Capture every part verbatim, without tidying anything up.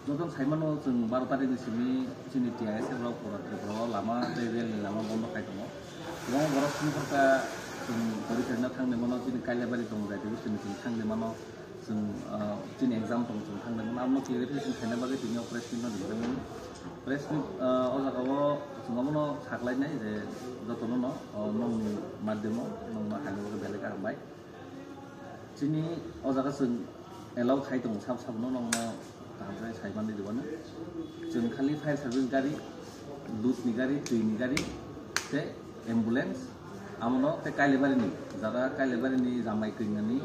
Joto saimano chwng baro tarikni simi chini T I S F rok pura Tripura o lama tei rel ni lama bondo khai tongo. Kwbangma borok songkar kha chwng porikhai no thangni mano chini Kailabari tongo jati bwswini chwng thangni mano chwng, ah, chini exam tong chwng thangni mano abono clarification khaina bagwi tini o press meet no rijak mani. Press meet, ah, o jaga o chwng abono saklainai je jotono no, oh, nokni madhyamo nokno haino bagwi belai khe hambai. Chini o jaga chwng allow khai tongo sab sabno nokno kaham khe sai manwi rwmani. Chwng khali fire service gari, dudni gari, twini gari tei ambulance, amono tei Kailabari ni jara Kailabari ni Jamai Kwinani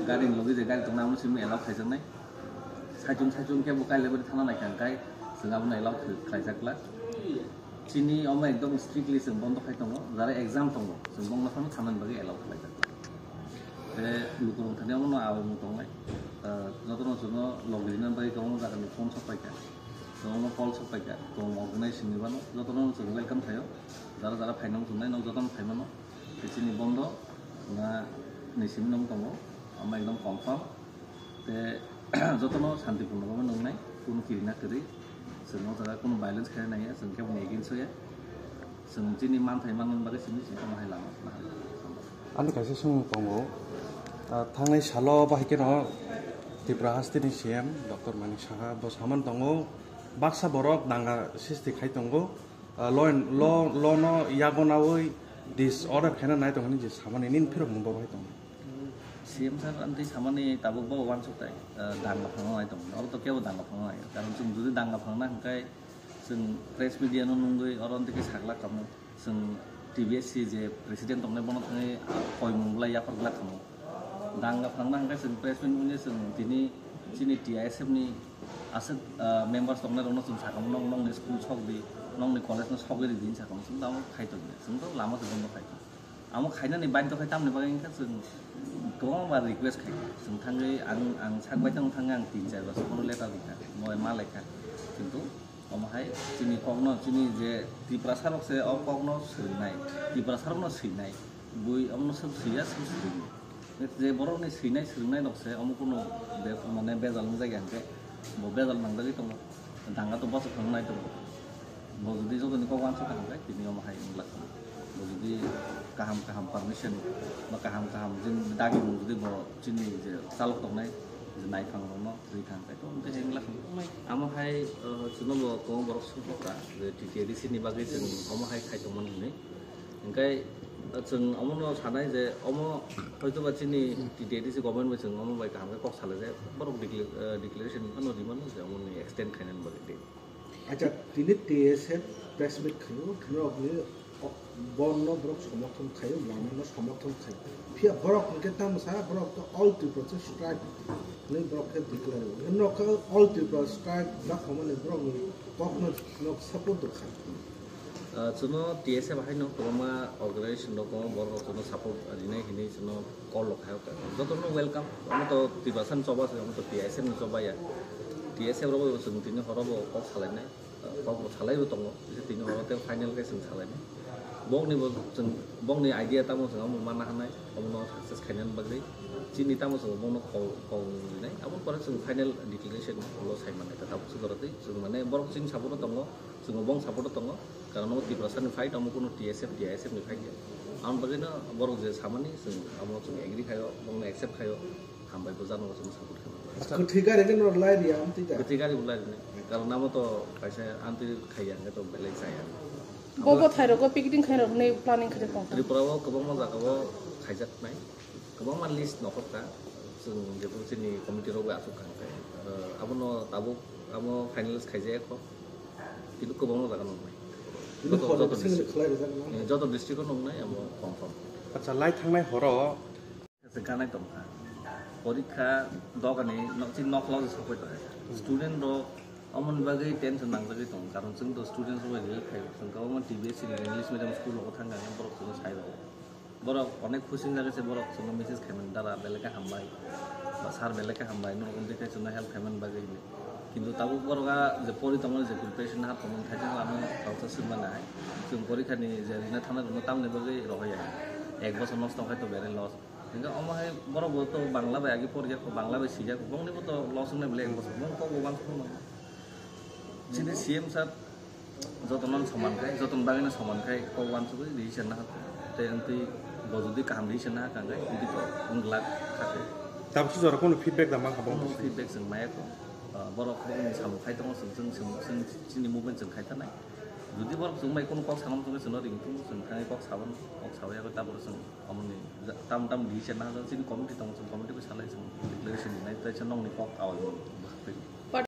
gari ni logi je gari tongnai amo simi allow khaijaknai. Saichung saichung khe bo Kailabari thana naikha hwnkhe chwng abono allow khlaijak glak. Chini omo ekdom strictly chwng bondo khai tongo, jara exam tongo, chwng bongno phano thanani bagwi allow khlaijak. Tei lukurok thani omono aboni tongnai. Ah, jotono chwngno logirina bagwi kwbangma jagani phone sok paikha, kwbangma call sok paikha, kwbangma organization ni bano jotono chwng welcome khaio. Jara jara phaina wng tongnai, nok jotono phaimano. Tei chini bondo na ni simi nong tongo, omo ekdom confirm. Tei jotono santipurno bagwi nwngnai, kunu kirina kwrwi, chwng o jaga kunu violence khaina naiya, chwng kebo ni against o ya, chwng chini manthai manna bagwi simi se tamo hai lama nahar. Ani kaisa swngmung tongo, ah, thangnai salo bahai kheno Tripura hasteni C M Doctor Manik Saha bo saman tongo, baksa borok danga sisti khai tongo, ah, law and, law, law no yago nawi disorder khaina nai tongo hinwi je samani nini phirok mung bo bahai tongo. C M sir, amtwi samani tabuk bo uansuk tai, ah, danga phangna nai tongo. Oro to kebo danga phangna nai. Karon chwng jodi danga phangna hwnkhe chwng press media no nungwi oro amtwi khe sakla kamo. Chwng T B S C je president tongnai bono thangwi, ah, koimung bwlai yaphar glak kamo. Danga phangna hwnkhe chwng press meet wngwi chwng tini chini T I S F ni aswk, ah, members tongnai rokno chwng sakamo, "Nong nongni school sok di, nongni college no sogwi rw di," hinwi sakamo. Chwng tamo khai tongya. Chwng to lama se bondo khai tong. Amo khainani baidhyo khai tamni bagwi wngkha chwng kwbangma bar request khai. Chwng thangwi ang, ang sak bai tong thangwi ang tin char bosor bono letter rikha, mo ma lekha. Kintu omo hai chini kokno, chini je Tiprasa rok se o kokno swrwngnai, Tiprasa rokno swinai, bui omono swk swiya, swk swrwngya. Je borokni swinai swrwngnai rok se omo kunu be-, mane bejal wngjak ya hwnkhe bo bejal nangjagwi tongo. Danga to bosok thang nai tongo. Bo jodi jotoni kok uansuk kaham khe tini omo hai wng glak. Bo jodi kaham kaham permission ba kaham kaham jin dagi mung jodi bo chini je chalok tongnai je naiphang rokno twi thang khe to wng khe hai wng glak. Amo hai, uh, chwngno bo kwbangma borok songkha je T T A D C ni bagwi chwng omo hai khai tongmani hinwi. Hingkhe, uh, chwng omono sanai je omo hoitoba chini T T A D C government bai chwng omo bai kaham khe kok salai je borok decla-, uh, declaration phano rimano je omoni extend khainani bagwi tei. Acha, tini T S F press meet khaio, norokni o-, borokno borok somorthon khaio, lamano somorthon khaio. Phiya borok hwnkhe tamo sa, borok to all Tripura strike hwnwi borok khe declare rwo. Norok khe all Tripura strike da hwnmani borokni kokno norok support do kha. Ah, chwngno T S F haino kwbangma organization rok, kwbangma borok rok chwngno support rinai hinwi chwngno call rok khaio. Jotono welcome. Omo to Tiprasa ni choba se, omo to T S F ni choba ya. T S F rok bo chwng tini horo bo kok salainai, ah, kok bo salai bo tongo. Bisi tini horo tei final khe chwng salainai. Bokni bo chwng, bokni idea tamo chwng omo manna hanai, omono success khainani bagwi. Chini tamo chwng bono kok, kok rinai. Aboni pore chwng final declaration ulo sai mannai. Tabuk se jora twi chwng mane borok chini support o tongo. Chwng bo bong support o tongo, karon omo Tiprasa ni fight, omo kunu T S F, T I S F ni fight ya. Aboni bagwi no borok je samani chwng amo chwng agree khaio, bongno accept khaio, hambai bo jano chwng support khaio. Kwthwi gari khe norok lai riya, amtwi da? Kwthwi gari bo lai rinai, karon amo to kaisa amtwi khaiya hwnkhe to belai chaya. Bo bo thai rogo picnic khai rok ni planning khaijak tong kha. Tripura o kwbangma jaga o khaijak nai. Kwbangma list nokhorkha, chwng jephuru chini committee rok bai achuk kha hwnkhe, eh, abono tabuk amo finalize khaijak kho, kintu kwbangma jaga nuknai. Joto, joto district, eh, joto district o nuknai amo confirm. Acha, lai thangnai horo. Se ganai tongkha. Porikha dogani nok, chini nok log sokoi tongkha. Student rok omoni bagwi tension nangjagwi tongo, karon chwng to student rok bai rely khaio. Chwng kwbangma T B S ni English medium school rogo thangkha, borok chwngno sai rwo. Borok onek khusi wngya khe se borok chwngno message khaimani, "Dada, belai khe hambai, ba sir, belai khe hambai, norok wngtwi khe chwngno help khaimani bagwi," hinwi. Kintu tabuk borok a je pori tongmani je preparation ha tongmani thai chwng lama kok swngmani hai. Chwng porikha ni je rina thangna rokno tamni bagwi rohoya. Ek bosor nosto khai to berai loss. Hingke omo hai borok bo to Bangla bai agi porikha kho, Bangla bai sijak kho, bongni bo to loss wngnai belai ek bosor, bong kok bo uansukma nangya. Chini C M sir jotono soman khai, jotono bagwino soman khai kok wansugwi decision na hakha. Tei wngtwi bo jodi kaham decision na hakha hwnkhe wngtwi to wng glak kha khe. Tabukhe jora kunu feedback da mankha bo? Kunu feedback chwng maya kho. Ah, borok bokni samung khai tongo, chwng, chwng, chwng, chwng chini movement chwng khai tanai. Jodi borok chwng bai kunu kok sanam chwng chwngno ring tongo, chwng thangwi kok saban, kok sabai abo taboro chwng omoni ja-, tam tam decision na hakha. Chini committee tongo, chwng committee bai salai chwng declaration rinai, tei chwng nokni kok awal bo bwkhak twi.